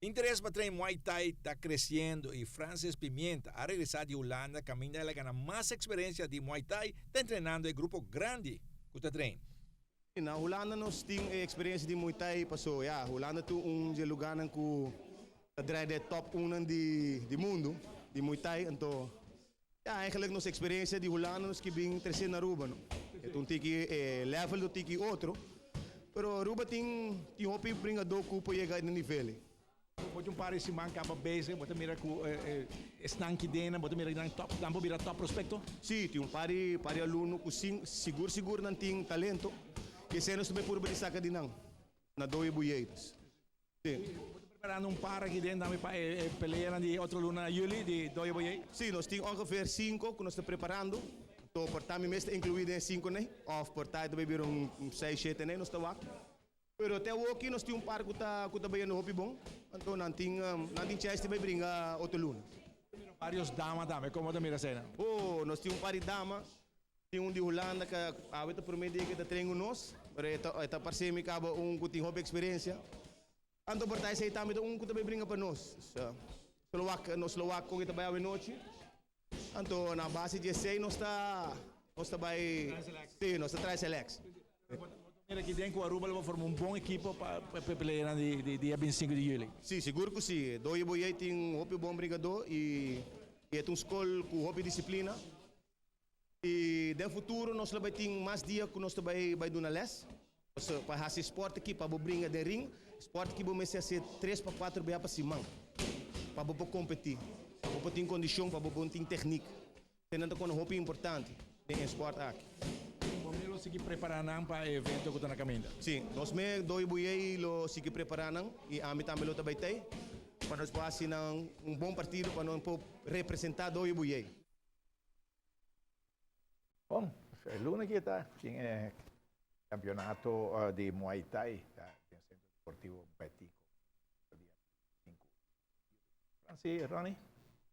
Interes pa train Muay Thai ta creciendo y Francis Pimienta a regresa di Hulanda caminda el a gana mas experiencia di Muay Thai ta entrenando e grupo grandi cu ta train. Na Hulanda nos tin e experiencia di Muay Thai paso ya Hulanda ta un di e lugarnan cu ta draai den e top unnan di mundo di Muay Thai anto ya eigenlijk nos experiencia di Hulanda nos ke bin trece na Aruba no. E ta un tiki e level ta un tiki otro pero Aruba tin tin hopi bringador cu por yega na nivel ey. Bo tin un par di siman caba bezig bo ta mira cu esnan ki den bo ta mira nan top nan por bira top prospecto? Si, tin un par di par di alumno cu sin sigur sigur nan tin talento y esey nos ta bay purba di saca di nan na doe buyetas. Si. Bo ta preparando un par aki den tambe pa e peleanan di otro luna na juli di Doye Boyey? Si, nos tin ongeveer cinco cu nos ta preparando. Anto por ta mi mes ta inclui den e cinco nei of por ta e ta bay bira un seis, shete nei, nos ta wak. Pero te awoki nos tin un par cu ta cu ta bayendo hopi bon, anto nan tin nan tin chance di bay bringa otro luna. Mira varios dama tambe, como ta mira eseinan? Oh, nos tin un par di dama, tin un di Hulanda cu awe ta prome dia cu e ta train cu nos, pero e ta e ta parce mi caba un cu tin hopi experiencia. Anto por ta esey tambe ta un cu ta bay bringa pa nos. So, nos lo wak nos lo wak con e ta bay awe nochi. Anto na base di esey nos ta nos ta bay si nos ta trae selectie. Mira aki den cu Aruba lo por forma un bon ekipo pa e peleanan di dia bintisinco di juli. Si, sigur cu si. Doye Boyey tin hopi bon brigador y e ta un scol cu hopi disciplina. Y den futuro nos lo bay tin mas dia cu nos ta bay bay duna les. Pasobra pa haci sport aki, pa bo bringa den ring, sport aki bo mester haci tres pa cuatro bia pa siman pa bo por competi, pa bo por tin condicion, pa bo por tin techniek. Esnan ta kono hopi importante den e sport aki. Bo mes lo sigui prepara nan pa e evento ku ta na kaminda? Si, nos mes Doy Buyey lo sigui prepara nan i ami tambe lo ta bai tei pa nos por hasi nan un bon partido pa nan por representa Doy Buyey. Bon, e luna aki ta tin e kampionato di Muay Thai den Sentro Deportivo Betico dia 5 di juli. Franci, Ronnie.